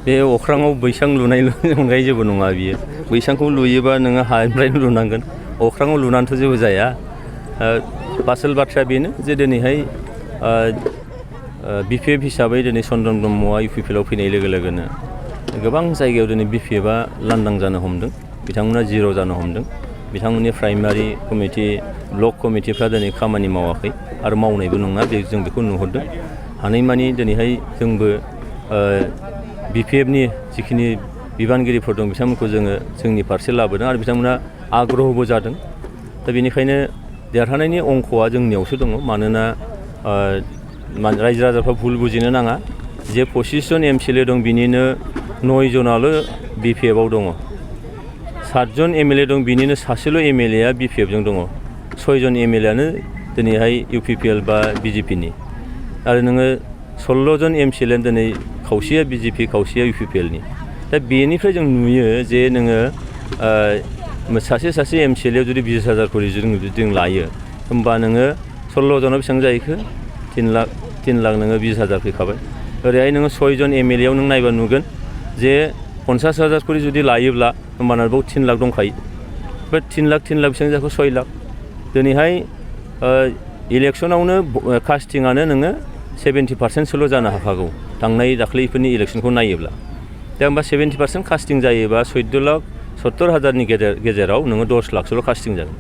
बे अख्राङाव बैसां लुनायनि अनगायै जेबो नङा बियो बैसांखौ लुयोबा नोङो हानिफ्रायनो लुनांगोन अख्राङाव लुनानैथ' जेबो जाया आसल बाथ्राया बेनो जे दिनैहाय बिपिएफ हिसाबै दिनै चन्दन ब्रह्मआ इउपिपिएलआव फैनाय लोगो लोगोनो गोबां जायगायाव दिनै बिपिएफआ लांदां जानो हमदों बिथांमोना जिर' जानो हमदों बिथांमोननि प्राइमारि कमिटि ब्लक कमिटिफ्रा दिनै खामानि मावाखै आरो मावनायबो नङा जों बेखौ नुहुरदों हानायमानि दिनैहाय जोंबो बिपिएफनि जिखिनि बिबानगिरिफोर दं बिथांमोनखौ जोङो जोंनि फारसे लाबोदों आरो बिथांमोना आग्रहबो जादों दा बेनिखायनो देरहानायनि अंकआ जोंनियावसो दङ मानोना रायजो राजाफ्रा भुल बुजिनो नाङा जे 25 जन एमसिएलए दं बिनिनो 9 जनाल' बिपिएफआव दङ 7 जन एमएलए दं बिनिनो सासेल' एमएलएआ बिपिएफजों दङ 6 जन एमएलएआनो दिनैहाय इउपिपिएल बा बिजेपिनि आरो नोङो 16 जन एमसिएलए दिनै खावसेया बिजेपि खावसेया इउपिपिएलनि दा बेनिफ्राय जों नुयो जे नोङो सासे एमसिएलएआव जुदि 20,000 खरि जों लायो होमबा नोङो 16 जनाव बेसेबां जाहैखो 3 लाख नोङो 20,000 फैखाबाय ओरैहाय नोङो 6 जन एमएलएआव नों नायबा नुगोन जे 50,000 खरि जुदि लायोब्ला होमबाना बाव 3 लाख दंखायो बे 3 लाख बेसेबां जाखो 6 लाख दिनैहाय इलेक्सनावनो कास्टिंआनो नोङो 70%सोल' जानो हाखागौ थांनाय दाख्लैफोरनि इलेक्सनखौ नायोब्ला दा होमबा 70% कास्टिं जायोबा 14,70,000नि गेजेराव नोङो 10 लाखसोल' कास्टिं जागोन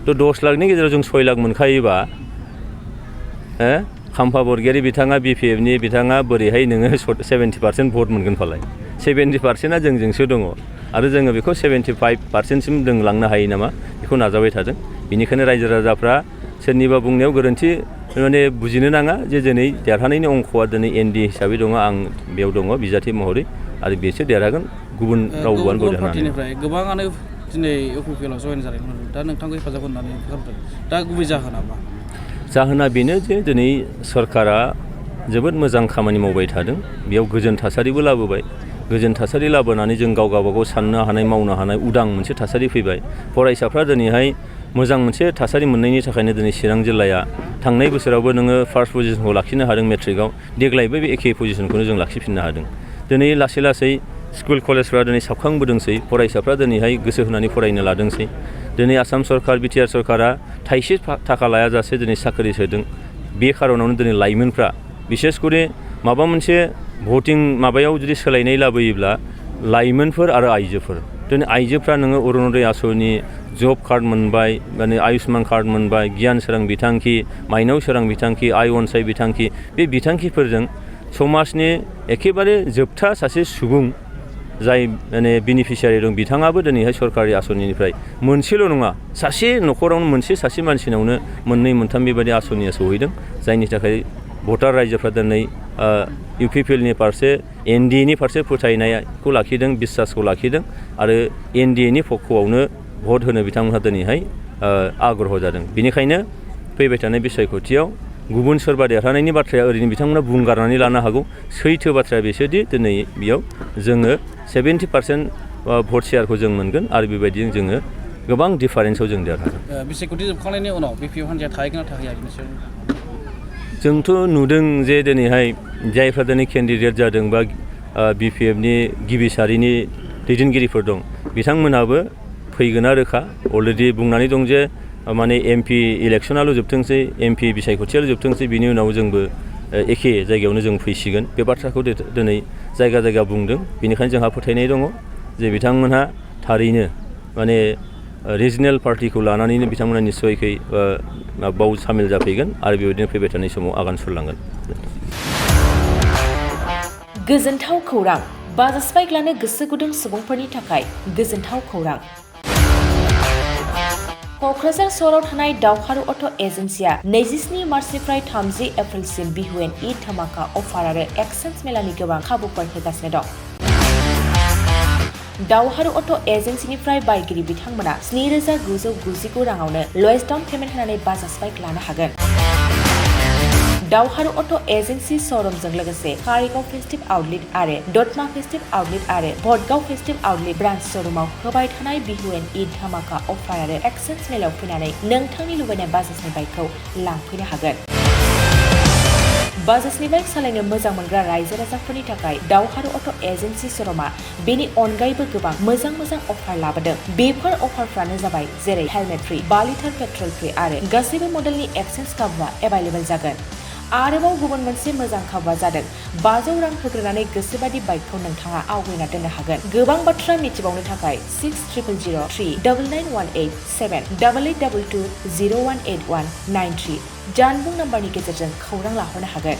थ' 10 लाखनि गेजेराव जों 6 लाख मोनखायोबा खाम्फा बरगयारी बिथाङा बिपिएफनि बिथाङा बोरैहाय नोङो 70% भट मोनगोन फालाय 70%आ जोंजोंसो दङ आरो जोङो बेखौ 75%सिम जों लांनो हायो नामा बेखौ नाजाबाय थादों बेनिखायनो रायजो राजाफ्रा सोरनिबा बुंनायाव गोरोन्थि माने बुजिनो नाङा जे दिनै देरहानायनि अंकआ दिनै एनडि हिसाबै दङ आं बेयाव दङ बिजाथि महरै आरो बेसो देरहागोन गुबुन रावबोआनो गुबुन पार्टिनिफ्राय गोबाङानो दिनै इउपिपिएलआव जयेन जादों दा नोंथांखौ हेफाजाब होनानै खालामदों दा गुबै जाहोना मा जाहोना बेनो जे दिनै सरकारा जोबोद मोजां खामानि मावबाय थादों बेयाव गोजोन थासारिबो लाबोबाय गोजोन थासारि लाबोनानै जों गावगाबागाव साननो हानाय मावनो हानाय उदां मोनसे थासारि फैबाय फरायसाफ्रा दिनैहाय मोजां मोनसे थासारि मोननायनि थाखायनो दिनै चिरां जिल्लाया थांनाय बोसोरावबो नोङो फार्स्ट पजिशनखौ लाखिनो हादों मेट्रिकआव देग्लायबो बे एखे पजिशनखौनो जों लाखिफिननो हादों दिनै लासै लासै स्कुल कलेजफ्रा दिनै साबखांबोदोंसै फरायसाफ्रा दिनैहाय गोसो होनानै फरायनो लादोंसै दिनै आसाम सरकार बिटिआर सरकारा थाइसे थाखा लायाजासे दिनै साख्रि होदों बे खार'नावनो दिनै लाइमोनफ्रा बिसेसकरि माबा मोनसे भटिं माबायाव जुदि सोलायनाय लाबोयोब्ला लाइमोनफोर आरो आइजोफोर दिनै आइजोफ्रा नोङो अरुण'दय आसनि जब कार्ड मोनबाय माने आयुष्मान कार्ड मोनबाय गियान सोरां बिथांखि माइनाव सोरां बिथांखि आइ अनसाय बिथांखि बे बिथांखिफोरजों समाजनि एखेबारे जोबथा सासे सुबुं जाय माने बेनिफिसियारि दं बिथाङाबो दिनैहाय सरकारि आसनिनिफ्राय मोनसेल' नङा सासे न'खरावनो सासे मानसिनावनो 2-3 बेबायदि आसनिया सहैदों जायनि थाखाय भटार रायजोफ्रा दिनै इउपिपिएलनि फारसे एनडिएनि फारसे फोथायनायखौ लाखिदों बिश्वासखौ लाखिदों आरो एनडिएनि पक्षआवनो भट होनो बिथांमोनहा दिनैहाय आग्रह जादों बेनिखायनो फैबाय थानाय बिसायख'थियाव गुबुन सोरबा देरहानायनि बाथ्राया ओरैनो बिथांमोना बुंगारनानै लानो हागौ सैथो बाथ्राया बेसोदि दिनै बेयाव जोङो 70% भट शेयारखौ जों मोनगोन आरो बेबायदिजों जोङो गोबां डिफारेन्सआव जों देरहागोन बिसायख'थि जोबखांनायनि उनाव बिपिएफ हान्जाया थाहैगोन ना थाहैया जोंथ' नुदों जे दिनैहाय जायफ्रा दिनै केन्डिडेट जादों बा बिपिएफनि गिबि सारिनि दैदेनगिरिफोर दं बिथांमोनहाबो फैगोना रोखा अलरेडि बुंनानै दं जे माने एमपि इलेक्सनाल' जोबथोंसै एमपि बिसायख'थियाल' जोबथोंसै बिनि उनाव जोंबो एखे जायगायावनो जों फैसिगोन बे बाथ्राखौ दिनै जायगा बुंदों बेनिखायनो जोंहा फोथायनाय दङ जे बिथांमोनहा थारैनो माने रिजनेल पार्टिखौ लानानैनो बिथांमोना निस्सयखै बाव सामिल जाफैगोन आरो बेबायदिनो फैबाय थानाय समाव आगान सुरलांगोन गोजोनथाव खौरां बाजास्पाइक गोसो गुदुं सुबुंफोरनि थाखाय गोजोनथाव खौरां क'क्राझार सहराव थानाय दावहारु अट' एजेन्सिया 27 मार्चनिफ्राय 30 एप्रिलसिम बिहुएन ईद धामाका अफार आरो एक्सचेन्ज मेलानि गोबां खाबुफोर होगासिनो दं दावहारु अट' एजेन्सिनिफ्राय बायगिरि बिथांमोना 7,999 राङावनो लवेस्ट डाउन पेमेन्ट होनानै बाजास्पाइक लानो हागोन दावहारु अट' एजेन्सि श'रुमजों लोगोसे कारिगाव फेस्टिभ आउटलेट आरो दतमा फेस्टिभ आउटलेट आरो भटगाव फेस्टिभ आउटलेट ब्रान्च श'रुमाव होबाय थानाय बिहुएन ईद धामाका अफार आरो एक्सचेन्ज मेलाव फैनानै नोंथांनि लुबैनाय बाजाजनि बाइकखौ लांफैनो हागोन बाजाजनि बाइक सालायनो मोजां मोनग्रा रायजो राजाफोरनि थाखाय दावहारु अट' एजेन्सि श'रुमा बेनि अनगायैबो गोबां मोजां अफार लाबोदों। बेफोर अफारफ्रानो जाबाय जेरै helmet free, 2 litre petrol free आरो गासैबो मडेलनि एक्सचेन्ज खाबुआ एभेलेबेल जागोन। आरोबाव गुबुन मोनसे मोजां खाबुआ जादों 500 रां होग्रोनानै गोसोबादि बाइकखौ नोंथाङा आवगायना दोननो हागोन। गोबां बाथ्रा मिथिबावनो थाखाय 600039878822018193 जानबुं नाम्बारनि गेजेरजों खौरां लाहरनो हागोन।